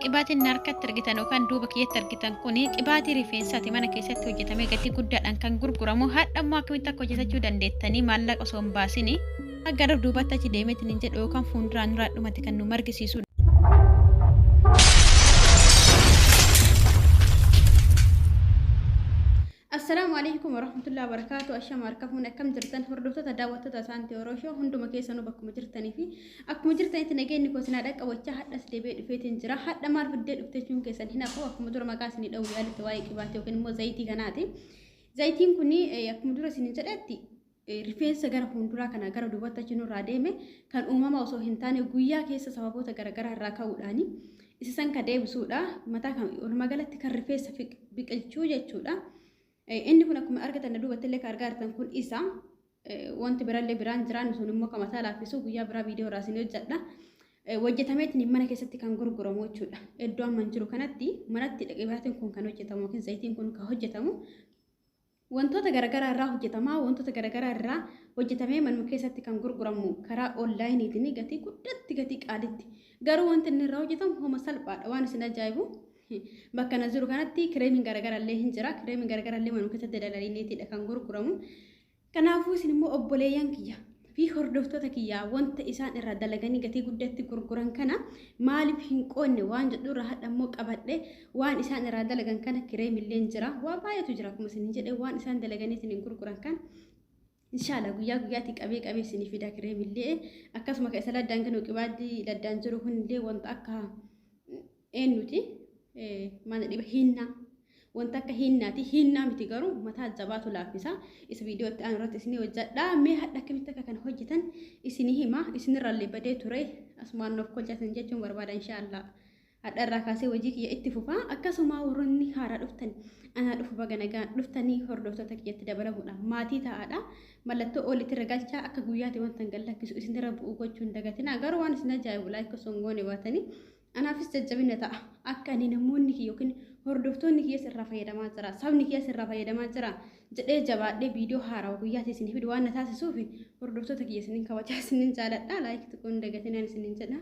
Qibaatiin na harkatti argitan yookaan duuba kiyyatti argitan kun qibaatii rifeensaati mana keessatti hojjetamee gatii guddaadhaan kan gurguramu. Hadha immoo akkamitti akka hojjetachuu dandeettanii maallaqa osoo hin baasini gara duubatti achi deemeetiin hin jedhu yookaan fuulduraan duraa dhumatti kan nu margisiisudha. Assalaamu alaikum warahmatullahi wabarakatuh. Ashama harka fuune, akkam jirtan hordoftoota daawwattoota Saantii Oroshoo hunduma keessanuu? Bakkuma jirtanii fi akkuma jirtanitti nageenyi koo sinaa dhaqqabachaa hadhas deebi'ee dhufeetiin jira. Hadha maal fiddee dhufte jechuun keessan hin hafu. Akkuma dura maqaa isinii dha'uu yaalitti waa'ee qibaatii yookiin immoo zayitii kanaati. Zayitiin kun akkuma dura isin jedhetti rifeensa gara fuulduraa kana gara duubatti achi nurraa deeme kan uumama osoo hin taane guyyaa keessa sababoota garaagaraa irraa ka'uudhaani isa san ka deebisuudha. Mataa kan walumaa galatti kan rifeensa biqilchuu jechuudha. Inni kun akkuma argatan duubatti illee kan argaa jirtan kun isa. Wanti birallee biraan jiraan sun immoo kan mataa laaffisu guyyaa biraa viidiyoo irraa isin hojjedha. Hojjetameetiin mana keessatti kan gurguramu jechuudha. Iddoo amma jiru kanatti manatti qibaatiin kun kan hojjetamu yookiin zayitiin kun kan hojjetamu wantoota garaagaraa irraa hojjetama. Wantoota garaagaraa irraa hojjetamee manuma keessatti kan gurguramu karaa onlaayiniitiin gatii guddatti, gatii qaalitti. Garuu wanti inni irraa hojjetamu homa salphaadha, waan isin ajaa'ibu. Bakka na jiru kanatti kireemiin garaagaraa illee hin jira. Kireemiin garaagaraa illee manuma keessatti dalaliineetiidha kan gurguramu. Kanaafuu isin immoo obboleeyyan kiyya fi hordoftoota kiyyaa wanta isaan irraa dalaganii gatii guddatti gurguran kana maaliif hin qoonne waan jedhu irraa hadha immoo qabadhe waan isaan irraa dalagan kana. Kireemillee jira, waa baay'eetu jira. Akkuma isin jedhe waan isaan dalaganii isin gurguran kana inshaalla guyyaa guyyaatti qabee qabee isinii fida. Kireemillee akkasuma kan isa laddaan kennu qibaatii laddaan jiru kunillee wanta akka eenyuti maal dhiba hinnaa, wanta akka hinnaati, hinnaa miti garuu mataa jabaatu laaffisa. Isa viidiyoo itti aanu irratti isinii hojjedha. Mee hadha akkamitti akka kana hojjetan isinii hima. Isinirraallee badee ture, asumaan nuuf kolchatan jechuun barbaada. Inshaallah hadha irraa kaasee hojii kiyya itti fufa. Akkasuma warroonni haaraa dhuftan anaa dhufu, baga nagaan dhuftanii. Hordoftoota kiyyatti dabalamuudha maatii ta'aadha. Mallattoo olitti irra galchaa, akka guyyaatti wanta hin gallakkisu isinirra bu'u gochuun dagatina. Garuu waan isin ajaa'ibu like osoo hin goone baatanii anaafis jajjabina ta'a. Akka ani namoonni kiyya yookiin hordoftoonni kiyyas irraa fayyadamaa jira, sabni kiyyas irraa fayyadamaa jira jedhee jabaadhee viidiyoo haarawaa guyyaatti isin fidu waan na taasisuuf hordoftoota kiyya isinin kabajaa, isinin jaaladha. Like tuquun dagatinaan isinin jedha.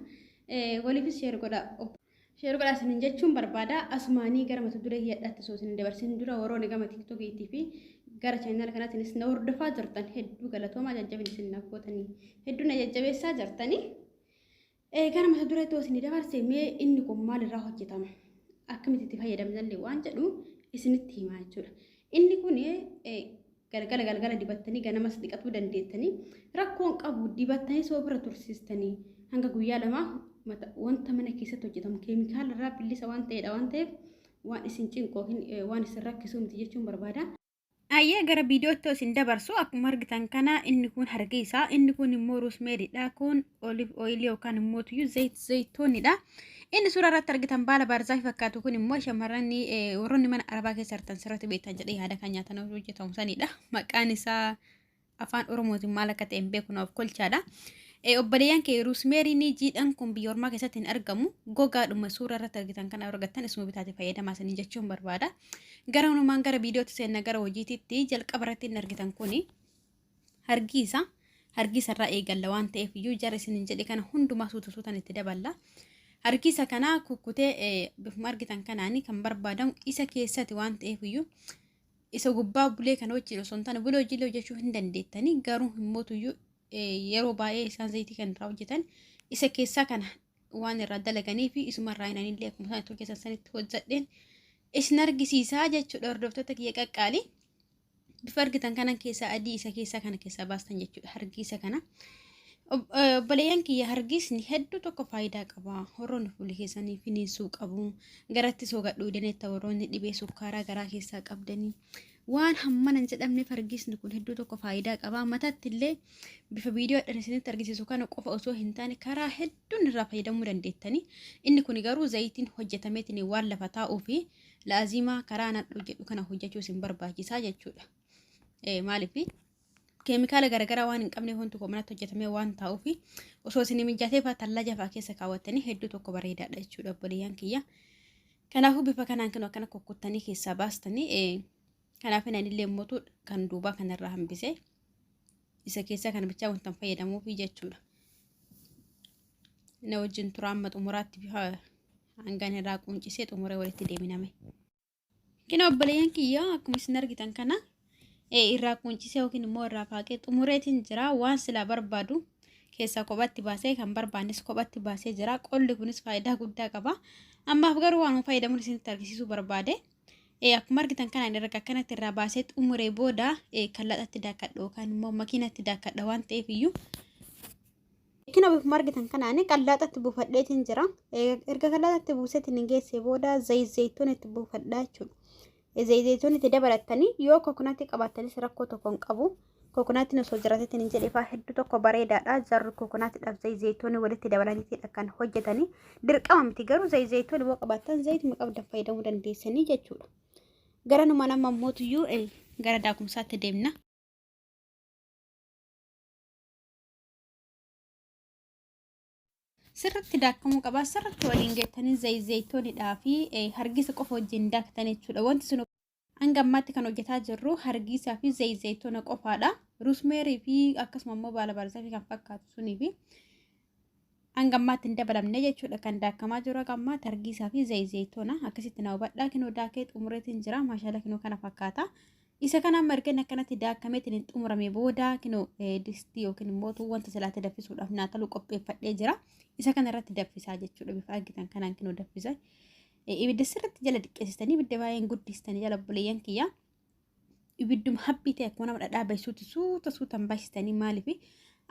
Waliifis share godha. Share godhaa isinin jechuun barbaada. Asumaanii gara mata duree hiyadhaatti osoo isin dabarsin dura warroonni gama TikTokiitii fi gara channel kanaatiinis na hordofaa jirtan hedduu galatoomaa, jajjabina isin naaf gootanii hedduu na jajjabeessaa jirtanii. Gara mata dureetti osoo isin dabarse, mee inni kun maalirraa hojjetama? Akkamitti itti fayyadamnallee waan jedhu isinitti himaa jechuudha. Inni kun galgala galgala dibattanii ganamas dhiqatuu dandeettanii, rakkoon qabu. Dibattanii soo bira tursiistanii hanga guyyaa 2 wanta mana keessatti hojjetamu keemikaala irraa bilisa waan ta'edha waan ta'eef waan isin cinqu yookiin waan isin rakkisu miti jechuun barbaada. Ayyee, gara viidiyootti isin dabarsu. Akkuma argitan kana inni kun hargeysaa, inni kun immoo roosmeeriidha, kun olive oil yookaan immoo tuyyuu zayit zayitoonidha. Inni suuraa irratti argitan baala baarzaafii fakkaatu kun immoo shamarran warroonni mana arabaa keessa jirtan sirriitti beektan jedhee yaada, kan nyaatan hojjetamu sanidha. Maqaan isaa afaan Oromootiin maal akka ta'e hin beeku, naaf kolchaadha. Obboleeyyan kee, roosmeeriin jiidhaan kun biyya ormaa keessatti hin argamu. Gogaadhuma suuraa irratti argitan kana argattan isuma bitaate fayyadamaa isiniin jechuun barbaada. Gara hunumaan gara viidiyootti seenna, gara hojiititti. Jalqaba irratti inni argitan kuni hargiisa. Hargiisa irraa eegalla waan ta'eef iyyuu jara isiniin jedhe kana hundumaa suuta suutaan itti daballa. Hargiisa kana kukkutee bifuma argitan kanaani kan barbaadamu isa keessatti waan ta'eef iyyuu isa gubbaa bulee kana wajjin osoo hin taane bulee hojiilee hojjechuu hin dandeettanii, garuu himmootuyyuu yeroo baay'ee isaan zayitii kan irraa hojjetan isa keessaa kana waan irraa dalaganii fi isuma irraa hinanillee akkuma isaan itti hojjetan sanitti hojjedheen isin argisiisaa jechuudha. Hordoftoota kiyya qaqqaali. Bifa argitan kanan keessaa adii isa keessaa kana keessaa baastan jechuudha hargiisa kana. Obboleeyyan kiyya, hargiisni hedduu tokko faayidaa qaba. Warroonni fuulli keessanii finiinsuu qabu. Garatti soogadhuu daneetta, warroonni dhibee sukkaaraa garaa keessaa qabdanii. Waan hammana hin jedhamneef hargiisni kun hedduu tokko faayidaa qaba. Mataatti illee bifa viidiyoodhaan isinitti argisiisu kana qofa osoo hin taane karaa hedduun irraa fayyadamuu dandeettanii. Inni kun garuu zayitiin hojjetameetiin waan lafa taa'uu fi laazimaa karaa nadhuu jedhu kana hojjechuu isin barbaachisaa jechuudha. Maaliif keemikaala garaagaraa waan hin qabneef wanti kun manatti hojjetamee waan taa'uuf osoo isin mijatee fa'aa tallaaja fa'aa keessa kaawwattanii hedduu tokko bareedaadha jechuudha, obboleeyyan kiyya. Kanaafuu bifa kanaan kan akkana kukkuttanii keessaa baastanii, kanaaf anillee immoo kan duubaa kanarraa hambise isa keessaa kana bichaa wanta fayyadamuufi jechuudha. Na wajjin tura amma xumuraatti bifa Hangaan irraa quncisee xumuree walitti deebiname. Kina obboleeyyan kiyya, akkuma isin argitan kana irraa quncisee yookiin immoo irraa faaqee xumureetiin jira. Waan silaa barbaadu keessaa kophatti baasee, kan barbaannes kophatti baasee jira. Qolli kunis faayidaa guddaa qaba. Ammaaf garuu waan fayyadamuun isinitti argisiisuu barbaade. Akkuma argitan kanaan erga akkanatti irraa baasee xumuree booda kallaxatti daakadha yookaan immoo makiinatti daakadha waan ta'eef iyyuu. Kina bifuma argitan kanaan qallaaxatti buufadheetiin jira. Erga qallaaxatti buuseetiin hin geessee booda zayituun itti buufadhaa jechuudha. Zayituun itti dabalattanii yoo kokonaatii qabaattanis rakkoo tokko hin qabu. Kokonaatiin osoo jiraateetiin hin jedhe hedduu tokko bareedaadha. Jarri kokonaatiidhaaf zayituun walitti dabalaniitidha kan hojjetanii. Dirqama miti garuu, zayituun yoo qabaattan zayituma qabdan fayyadamuu dandeessanii jechuudha. Gara numa nama mootuyyuu gara daakumsaatti deemna. Sirriitti daakamuu qaba. Sirriitti waliin geettanii zayituunidhaa fi hargisa qofa wajjin daaktan jechuudha. Wanti sun hanga ammaatti kan hojjetaa jirru hargisaa fi zayituuna qofaadha. Rosemary fi akkasuma immoo baala baarzaafii kan fakkaatu sunii fi hanga ammaatti hin dabalamne jechuudha. Kan daakamaa jiru hanga ammaatti hargisaa fi zayituuna. Akkasitti na hubadhaa. Kinoo daakee xumureetiin jira. Maashaala, kinoo kana fakkaata. Isa kana amma erga akkanatti daakameetiin hin xumurame booda kinoo distii yookiin immoo wanta silaatti danfisuudhaaf naa talu qopheeffadhee jira. Isa kana irratti danfisaa jechuudha. Bifa argitan kanaan kinoo danfisa. Ibidda sirriitti jala xiqqeessitanii, ibidda baay'een guddistanii jala buleeyyan kiyya. Ibidduma habbii ta'e akkuma nama dhadhaa baay'isuutti suuta suutaan baay'isitanii. Maaliif?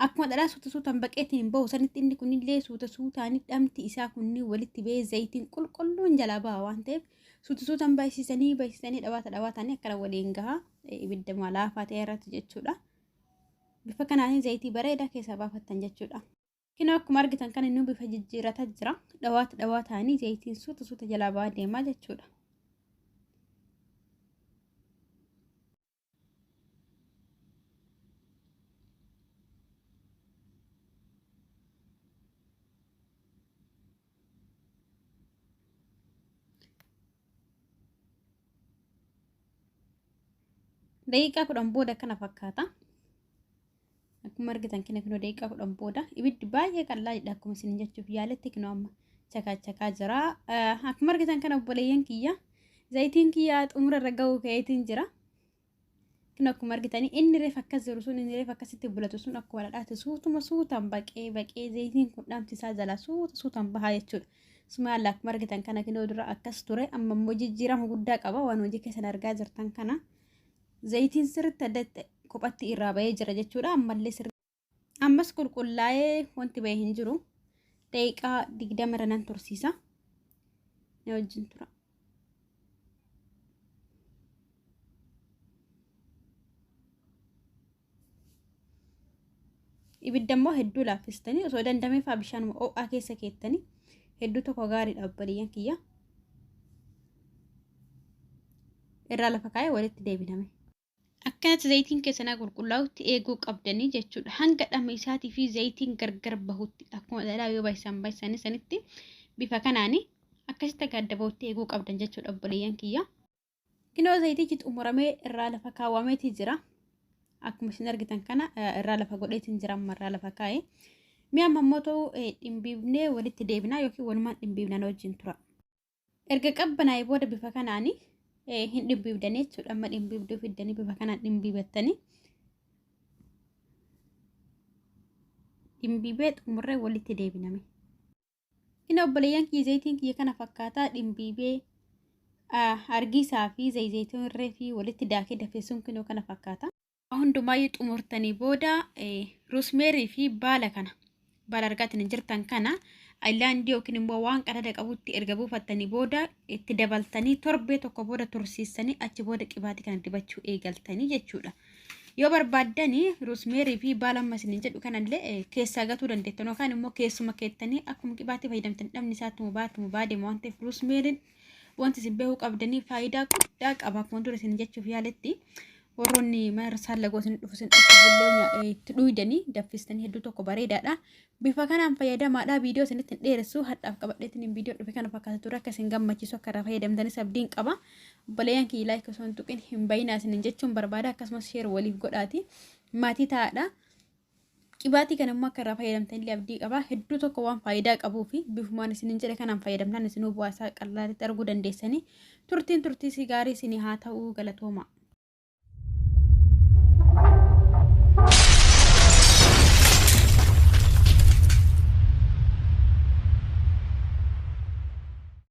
Akkuma dhadhaa suuta suutaan baqeetiin hin bahu sanitti inni kunillee suuta suutaan dhamti isaa kunniin walitti bahee zayitiin qulqulluun jalaa baha waan ta'eef, suuta suutaan baay'isanii baay'isanii dhawaata dhawaatanii akkana waliin gaha, ibidda laafaa ta'e irratti jechuudha. Bifa kanaan zayitii bareedaa keessaa baafattan jechuudha. Kinoo akkuma argitan kan inni bifa jijjiirataa jira. Dhawaata dhawaataanii zayitiin suuta suuta jalaa bahaa deemaa jechuudha. Daqiiqaa 10 booda kana fakkaata. Akkuma argitan kina kinoo daqiiqaa 10 booda ibiddi baay'ee qal'aadha, akkuma isin jechuuf yaaletti kinoo amma chakaa chakaa jira. Akkuma argitan kana obboleeyyan kiyya, zayitiin kiyya xumura irra ga'uu ka'eetiin jira. Kinoo akkuma argitanii inni reef akkas jiru sun, inni reef akkasitti bulatu sun akkuma dhadhaatti suutuma suutaan baqee baqee zayitiin kun dhaamti isaa jalaa suuta suutaan bahaa jechuudha. Sumaallah, akkuma argitan kana kinoo dura akkas ture, amma immoo jijjiirama guddaa qaba. Waan hojii keessan argaa jirtan kana zayitiin sirriitti addatti kophatti irraa bahee jira jechuudha. Ammallee sirriitti ammas qulqullaa'ee wanti bahee hin jiru. Daqiiqaa 20 irra nan tursiisa. Na wajjin tura. Ibidda immoo hedduu laaffistanii, osoo dandamee fa'aa bishaanuma ho'aa keessa keettanii hedduu tokko gaariidha obboleeyyan kiyya. Irraa lafa kaa'ee walitti deebiname. Akkanatti zayitiin keessanaa qulqullaa'utti eeguu qabdanii jechuudha. Hanga dhama isaatii fi zayitiin gargar bahutti, akkuma dhadhaa yoo baay'isan baay'isanii sanitti, bifa kanaani akkasitti akka adda bahutti eeguu qabdan jechuudha obboleeyyan kiyya. Kinoo zayitichi xumuramee irraa lafa kaawwameetii jira. Akkuma isin argitan kana irraa lafa godheetiin jira, amma irraa lafa kaa'e. Mi'a amma immoo ta'u dhimbiibnee walitti deebinaa yookiin walumaan dhimbiibnaan wajjin tura. Erga qabbanaa'ee booda bifa kanaani hin dhimbiibdanii jechuudha. Amma dhimbiibduu fiddanii bifa kanaan dhimbiibattanii. Dhimbiibee xumurree walitti deebiname. Inni obboleeyyan kiyya, zayitiin kiyya kana fakkaataa dhimbiibee hargisaa fi zayituun irree fi walitti daakee dafeessuun kinoo kana fakkaata. Hundumaayyuu xumurtanii booda rosemary fi baala kana, baala argaatiin jirtan kana, ayilaandii yookiin immoo waan qadada qabutti erga buufattanii booda itti dabaltanii torbee tokko booda tursiistanii achi booda qibaatii kana dibachuu eegaltanii jechuudha. Yoo barbaaddanii rosemary fi baala amma isin jedhu kanallee keessaa gatuu dandeettan yookaan immoo keessuma keettanii akkuma qibaatii fayyadamtan dhabni isaa tuma baatuma baadema waan ta'eef, rosemaryn wanti isin beekuu qabdanii faayidaa guddaa qaba. Akkuma dura isin jechuuf yaaletti, warroonni marsaan lagoo isin dhufu isin dhufu itti dhuydanii danfistanii hedduu tokko bareedaadha. Bifa kanaan fayyadamaadha. Viidiyoo isinitti hin dheeressu. Hadhaaf qabadheetiin viidiyoo dhufe kana fakkaata ture. Akka isin gammachiisu, akka irraa fayyadamtanis abdiin qaba. Obboleeyyan kiyya, like osoo hin tuqin hin bayinaa isinin jechuun barbaada. Akkasumas share waliif godhaati. Maatii ta'aadha. Qibaatii kana immoo akka irraa fayyadamtan illee abdii qaba. Hedduu tokko waan faayidaa qabuu fi bifumaan isinin jedhe kanaan fayyadamnaan isinuu bu'aa isaa qallaalitti arguu dandeessanii. Turtiin turtii si gaarii isinii haa ta'uu, galatooma.